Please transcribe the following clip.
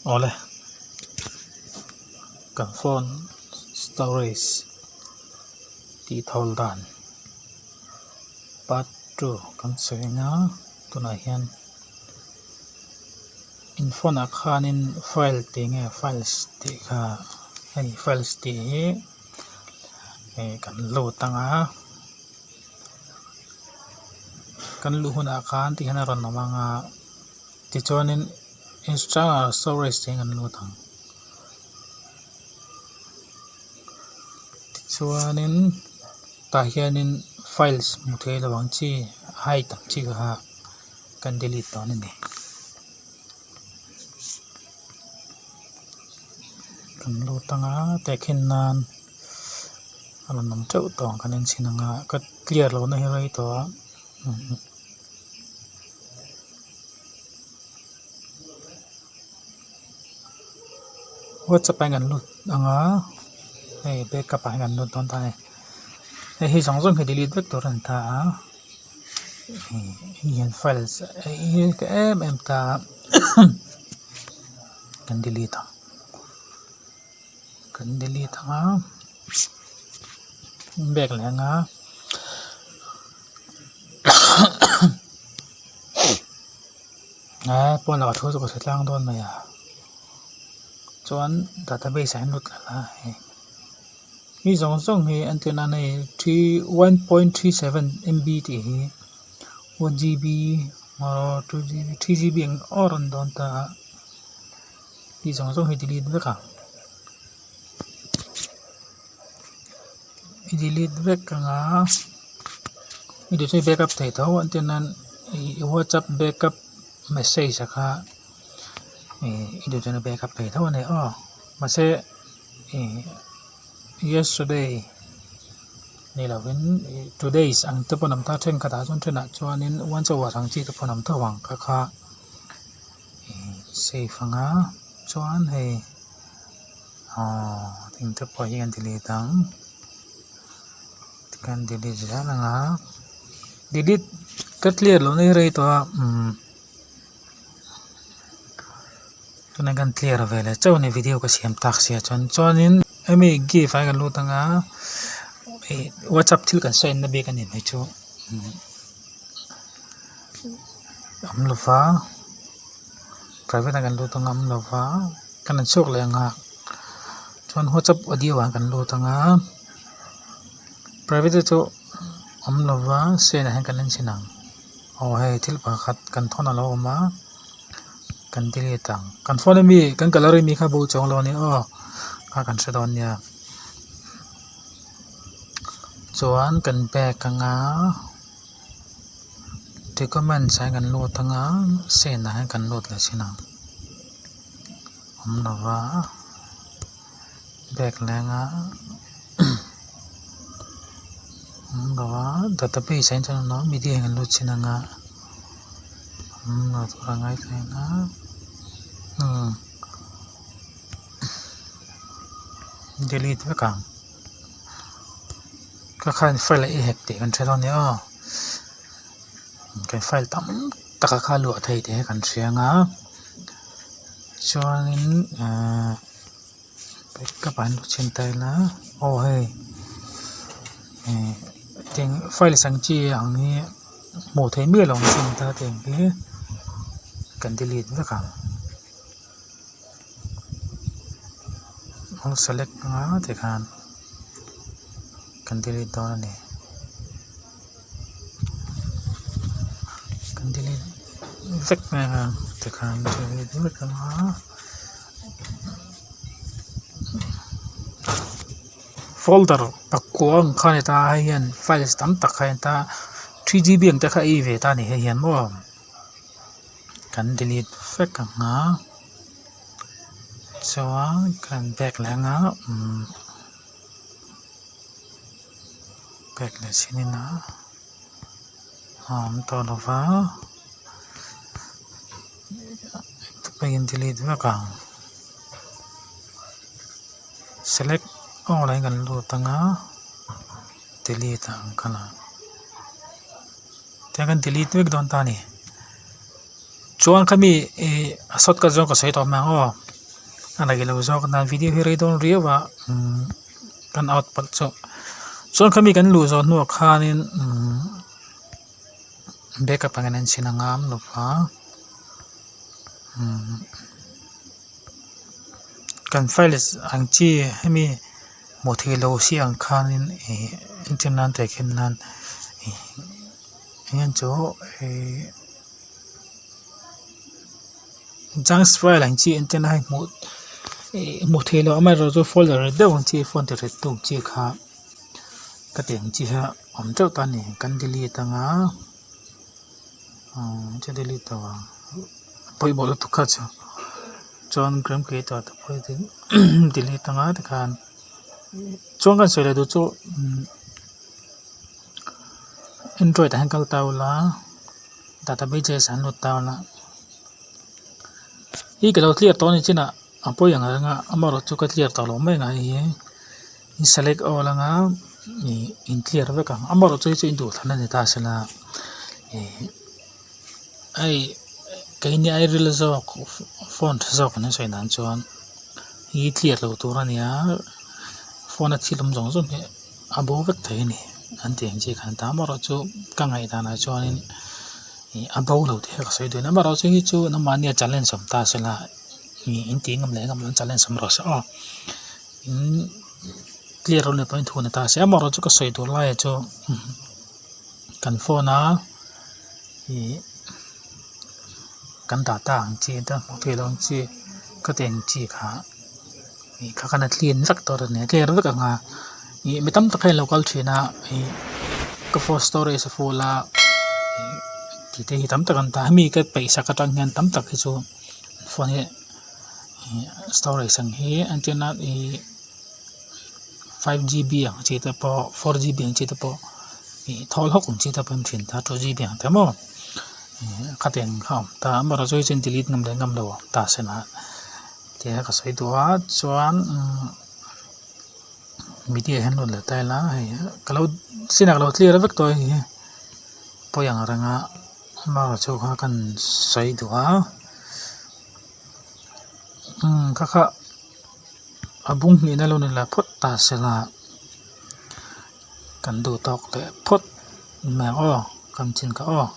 Awle kan phone storage tih thawl dan part two kan sawi ang a tunah hian in phone ah khanin file tih nge files tih kha hei files tih hi ih kan load ang a kan luh hunah khan tikhian a rawn awm ang a tichuanin External storage te kan lut ang tichuanin tah hianin files hmu thei lo ang chi hide ang chi kha kan delete dawn a ni. Kan lut ang a tehkhin nan a rawn awm teuh tawh ang kan enchhin ang a ka clear lohna hi rei tawh a. Whatsapp ah hian kan lut ang a hei backup ah hian kan lut dawn ta a ni hei hi zawng zawng hi delete vek tur a ni ta a hei hian files hei hi ka em em ta a kan delete ang kan delete ang a back leh ang a. Aaa pawn lakah thu chu ka hre tlang dawn mai a chuan database ah hian lut leh la hei mi zawng zawng hi entir nan hei three one point three seven M B tih hi one G B aw two G B three G B ang awr a ni dawn ta a mi zawng zawng hi delete vek ang i delete vek ang a i duh chu i backup thei tho an tir nan ih whatsapp backup message a kha ih i duh chuan i backup thei tho a ni aw mahse ih yesterday ni lovin ih today's ang te pawh an awm ta thenkhat ah chuan thenah chuanin one hour ang chi te pawh an awm tho ang kha kha ih save ang a chuan hei. Aww thing te pawh hi an delete ang tikhian delete zel ang a delete ka clear loh na hi rei tawh a umm tunah hian clear ve leh chauh a ni video ka siam tak sia chuan chuanin hemi gift ah hian kan lut ang a ih whatsapp thil kan sign na bik a ni mai chu awm lo va private ah kan lut ang a awm lo va. Kan han chhuak leh ang a chuan whatsapp audio ah kan lut ang a private te chu awm lo va send ah hian kan en chhin ang aw hei thil pakhat kan thawn a lo awm a kan delete ang kan phone ami kan gallery ami kha bo chuang lo a ni aw kha kan hre dawn nia chuan kan back ang a documents ah hian kan lut ang a send ah hian kan lut leh chhin ang. Awm lo va bag lenga awm lo va database ah hian chuan awm media hian kan lut chhin anga awm lo tur a ngai thei ang a umm delete vek ang ka khan file a i hack tih kan hre dawn a ni aw kan file tam tak a kha luah thei tih hi kan hria ang a. Chuanin ahh backup ah hian lu chhin ta ila aw hei ih tiang files ang chi ang hi hmuh theih miah loh ang chi ta tiang hi kan delete vek ang all select anga tikhan kan delete dawn a ni. Kan delete vek mai ang a tikhan delete vek ang a folder pakua ang kha a ni ta a hei hian files tam tak kha a ni ta a 3gb ang te kha a ei ve ta a ni hei hian maw kan delete vek ang a chuan kan back leh ang a umm. Pek leh chin in a awm tawh lo va pawhin delete vek ang select all ah hian kan lut ang a delete ang ka la tihian kan delete vek dawn ta a ni chuan khami ih a shortcut zawng ka sawi tawh mai ang aw. A rei lo zawk nan video hi rei dawn riau a umm kan out palh chu chuan khami kan luh zawh hnuah khanin umm backup angin an chhin anga awm lova umm kan files ang chi hemi hmuh theih loh si ang khanin ih entir nan tehkhin nan ih eng chu ih. Junk file ang chi en ten a hei hmuh ih hmuh theih loh amaherawhchu folder deuh ang chi phone ti rit tu ang chi kha ka tih ang chi kha awm teuh ta a ni kan delete anga umm chu delete lo ang pawimawh lutuk kha chu chuan gram creator te pawh hi delete anga tikhan chuan kan sawi leh duh chu umm android ah hian kal ta ula. Databases an lut ta a hi ka lo clear tawh a ni chinah a pawi ang reng a amaherawhchu ka clear tawh loh mai ang hei hi in select all anga ih in clear vek ang amaherawhchu hei chu in duhthlan a ni ta sela ih hei keini ai ril zawk phone tha zawk an sawi dan chuan hi clear loh tur a ni a phone a thil awm zawng zawng hi. A bo vek thei a ni an tih ang chi khan ta amaherawhchu ka ngaihdanah chuanin ih a bo lo tih ka sawi duh a ni amaherawhchu hi chu nangmahnia challenge awm ta sela ih in tih ngam leh ngam loh challenge awm rawh se aw in clear lo leh pawhin thu ni ta se amaherawhchu ka sawi duh laiah chu kan phone a ih kan data ang chi te hmuh theih loh ang chi ka tih ang chi kha. Ih kha khan a clean vek tawh a ni a clear vek ang a ih mi tam tak hian an lo kal thin a ih ka phone storage a full a ih tih te hi tam tak an ta hemi ka peih sak atang hian tam tak hi chu phone hi ih storage ang hi entir nan ih 5gb ang chi te pawh 4gb ang chi te pawh ih thawl hawk ang chi te pawh an thin ta 2gb ang te maw ih khatiang kha a awm ta amaherawhchu hei chu delete ngam leh ngam lo ta sela. Tia ka sawi duh a chuan umm media hian rawn let ta ila hei ka lo chinah ka lo clear vek tawh a hei hi pawi ang reng a amaherawhchu kha kan sawi duh a umm kha kha a bung hnihna lo ni leh phawt ta sela kan duh tawk leh phawt mai ang aw kan chin kha aw.